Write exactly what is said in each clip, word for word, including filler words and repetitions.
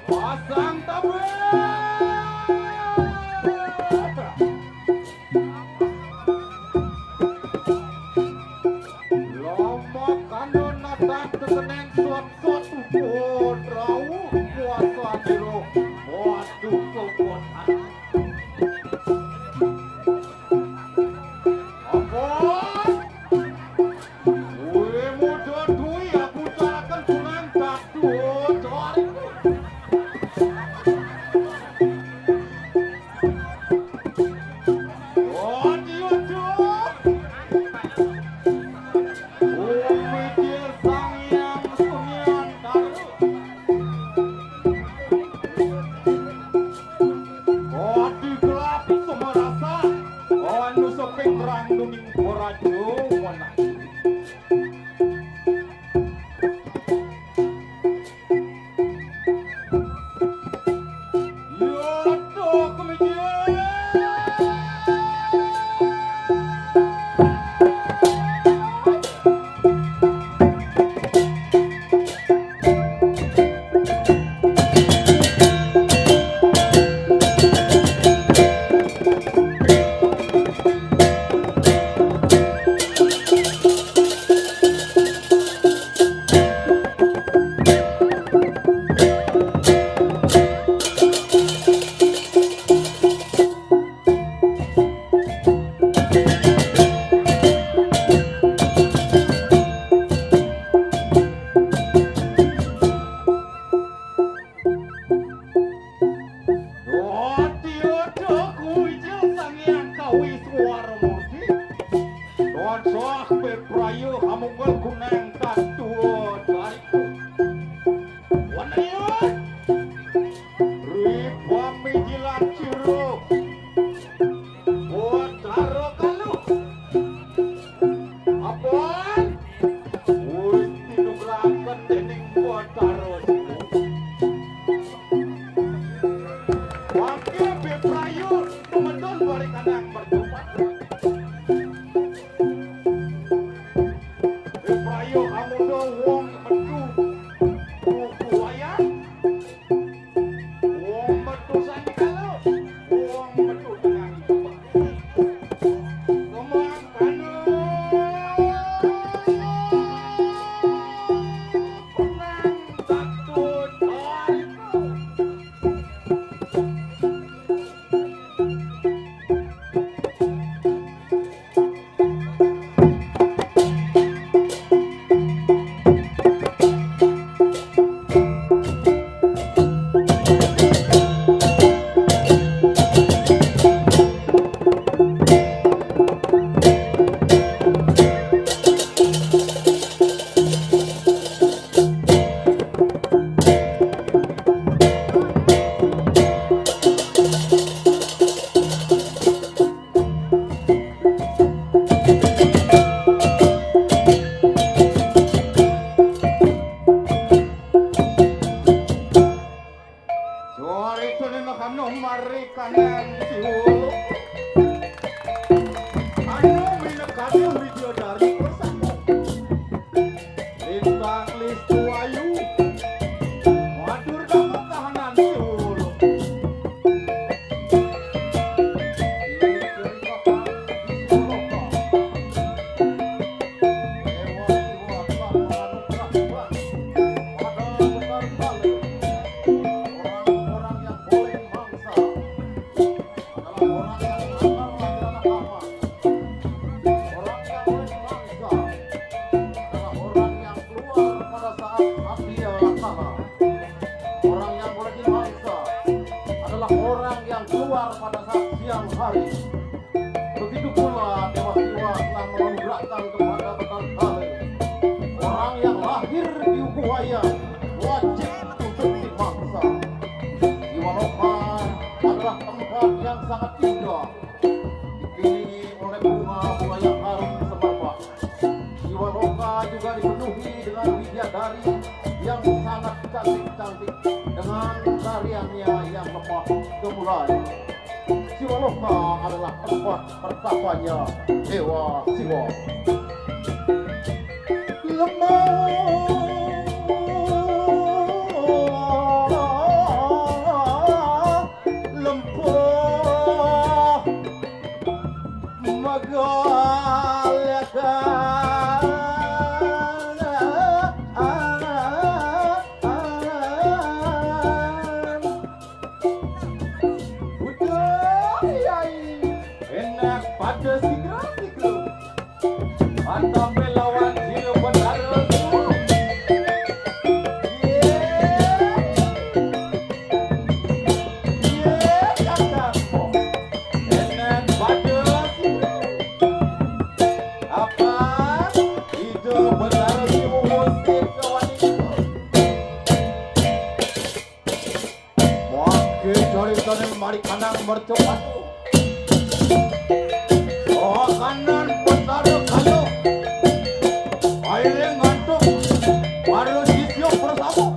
Pasang tabé. Lomo kano natang tekeneng suat-suat ugo drau kuasa niro. Waduh, kekuatan. Apa? Wé, muda duwi aku caraken gunang dadu cari. Oh, dia tuh. Umi dia sang yang sunyian daru. Oh, digelap semerasa. Oh, anu seping terang duning ora jauh. Dadi ada kuwi Sang Hyang Kawiswara Murti. Tansah bebraya hamungkul guneng katua dari. Wanaya. Ri pamijilan ciro. Watara kaluh. Apa? Wis tinugrahaken dening Batara Siwa. Wakil Biprayu tumedun bari kandang merjupat. Biprayu amuda wong metu buku wayang. Wong metu sandikala, wong metu tenang. Kemangkana penang takut. Suaripun nekano mari kanan siwul. Anu minekati Widya Dari bersama. Lintang Listu Ayu. Matur dama kahanan siwul. Orang-orang yang boleh mangsa adalah orang yang akan lahir anak lama. Orang yang boleh mangsa adalah orang yang keluar pada saat Satya Kala. Orang yang boleh dimangsa adalah orang yang keluar pada saat siang hari. Begitu pula Dewa Siwa telah menganugerahkan kepada Betara Kala. Orang yang lahir di Ubuaya wajib untuk dimangsa. Siwa Loka adalah tempat yang sangat indah, dikelilingi oleh bunga-bunga yang harum semerbak. Siwa Loka juga dipenuhi dengan widadari yang sangat cantik-cantik dengan tariannya yang lemah gemulai. Siwa Loka adalah tempat pertapanya Dewa Siwa. Lemah lempuh megalihkan. Udah, yai. Enak pada sigra-sigra. Mantap lawan Gil Betara. Ye. Ye, kakak. Enak pada sigra. Apa? Itu Betara Siwa Musik kawan itu. Mangké caritane Marikanang mercopatu. Oh, kanan Betara Kala. Aire ngantuk. Para sisya bersama.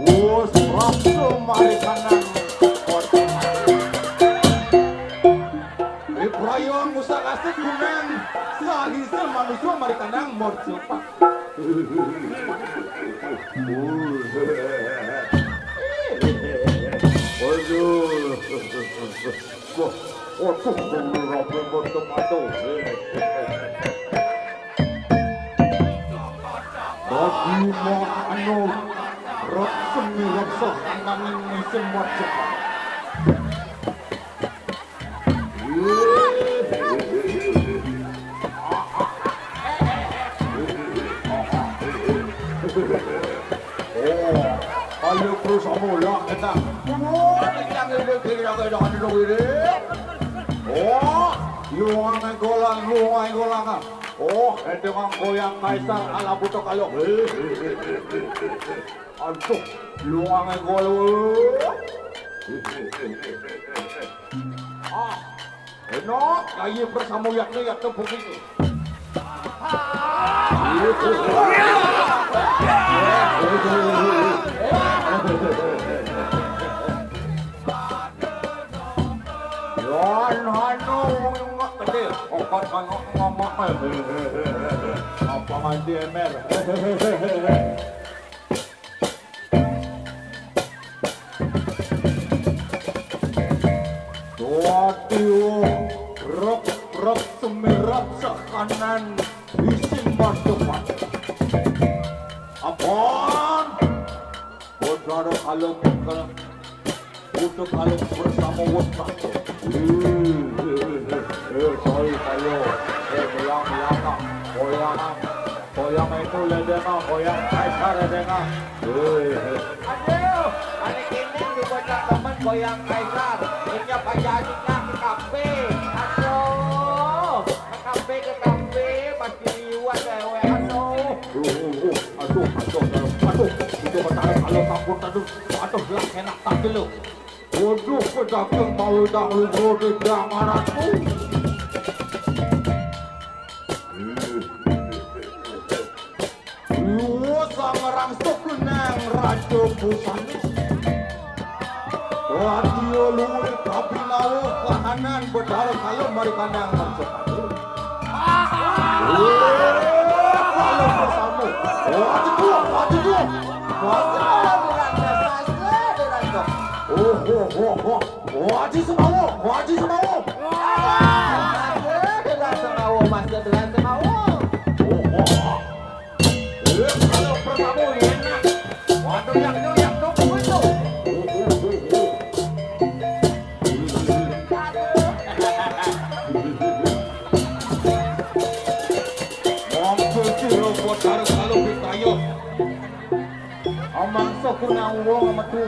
Wus, rasul Marikanang. Ibraya ngusak-asik kunang. Sahisa manusia Marikanang mercopatu. Aduh. Wah, waduh, rapi betul-betul. Bagi mak anu, rek semi rek sah, nanging isin wajah. Oh, ayo terus kamu lah kita. Oh, kita ngene, kita ngene, kita ngene. Oh, luangan golang, luangan golang. Oh, dengan goyang kaisar ala buto kalo. Aduh, luangan golang. Ah, enak, ayo bersama yakni yakni begini. Yan anu ngak gede, obat ngak ngomong. Apa mandi emer? Dadi rep-rep semirap sekanan isin marcepat. Apaan? Saudara kalau bukan untuk kalau bersama wetah. Eh, eh, eh, eh, sorry, ayo. Eh, melang, melang, ah. Goyang, ah. Goyang itu ledeng, ah. Goyang kaisar ledeng, ah. Eh, eh. Aduh, hari ini dibaca teman goyang kaisar. Ini apa jadi nak ke kafe? Aduh, ke kafe, ke kafe, pasti liwat dewek. Aduh. Aduh, aduh, aduh, aduh, aduh, itu Betara Kala sampun, aduh, aduh, lah enak tak dulu. Waduh, pedagang mau dah lu di jangaranku. Luwes ngerangsup nang Raja Busana. Radio luwih kabinawa kahanan Betara Kala mari kandang mercapatu. Wah, Kala bersama. Wah, itu, wah, itu. Wah, oh, oh, oh, oh. Wah, di Semawa, wah, di Semawa. Masih di Semawa, masih di Semawa. Oh, oh, oh. Eh, kalau pertama enak. Waduh, yang tu, yang tu, betul. Monggo sira padha kalau pitayuh. Mangsa kunang wong metu.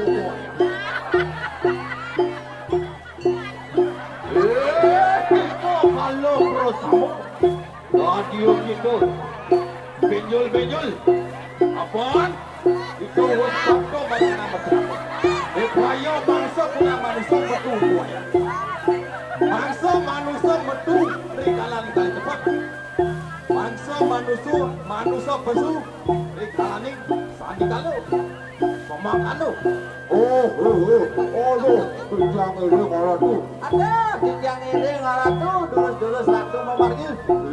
Eh, kok kalau terus sama? Radio gitu. Benjol-benjol. Apaan? Itu wis padha marang nama siapa? Eh, kaya mangsa kunang manusa metu kuwi. Mangsa manusa metu rikalaning kali cepet. Mangsa manusa, manusa pesu rikalaning sandikala. Pemakanan. Oh, oh, oh, oh, aduh, titiang iring Ratu. Aduh, titiang iring Ratu, durus-durus Ratu mamargi.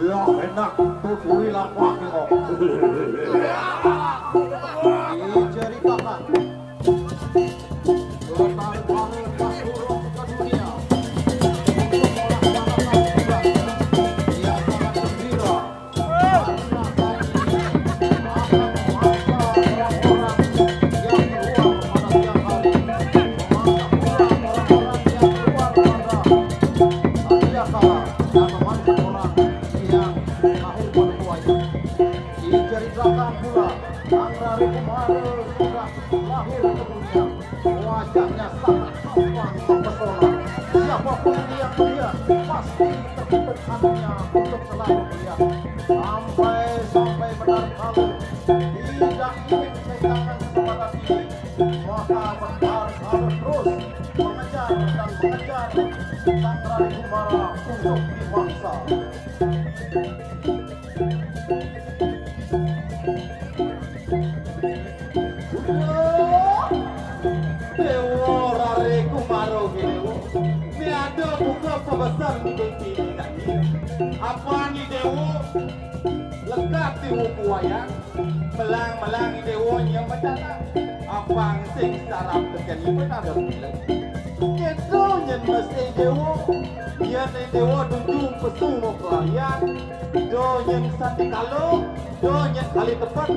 Ya, enak, tuturi lapak kok. Iya, cerita, Pak. Lepas turun ke dunia. Untuk melaksanakan tugas. Ia sangat gembira. Diceritakan pula, Sang Rari Kumara sudah lahir ke dunia. Wajahnya sangat tampan mempesona. Siapapun yang melihat pasti terpukau hatinya untuk selalu melihat. Sampai-sampai benar kala tidak ingin kehilangan kesempatan ini, maka benar kala terus mengejar dan mengejar Sang Rari Kumara untuk dimangsa. Dewa Rari Kumara ki, Dewa. Ni ada buka pebesan di binti ni tadi. Apa ni, Dewa? Lekat di wuku wayang. Melang-melang ni, Dewa, nyem macana. Apang sing sarap teken ni pun ada. Keto nyen mesti, Dewa. Yen ni, Dewa, dunjung pesu mau pelayan. Do nyen sandikala, do nyen kali tepet.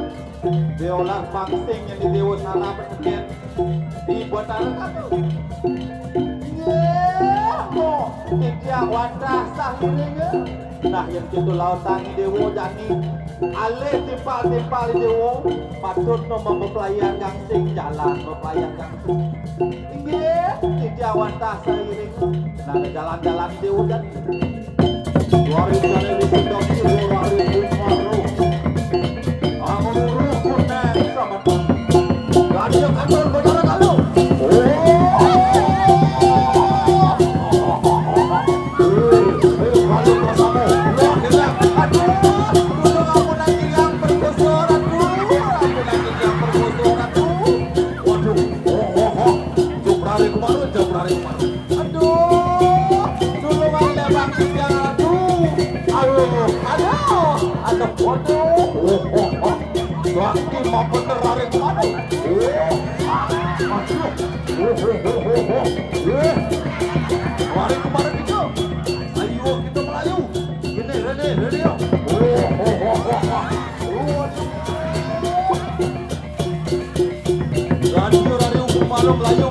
Diolah mangsing nyen di Dewa Sara peteken. Di Batara Katu. Nggih, mo, titiang wantah sahiring. Nah, yen kitu lautang Dewa jani. Alih timpal-timpal Dewa, patut no mempelayan gangsing jalan, mempelayan gangsing. Inggih, titiang wantah sairing. Nah, jalan-jalan Dewa jani. Suara jane wis sedok, suara wis maru. Aku nurut kuneng sama. Gajah kantor Batara Katu. Oh. Eh, eh, balik bersama. Wah, gelap. Aduh, aduh, aku nak hilang bergosor, aduh, aku nak hilang bergosor, aduh. Waduh, oh, oh, oh. Jumrari kemarin, jumrari kemarin. Aduh, tulung ae bang titiang, aduh. Aduh, aduh, aduh, waduh. Oh, oh, oh. Laki mau bener lari kemana? Oh, ah, aduh. Oh, oh, oh, oh, oh. Eh. Lari kemana kita? Ayo kita melayu. Ini, ini, ini, ya. Oh, oh, oh, oh, oh. Oh, aduh. Radio, radio, malam melayu.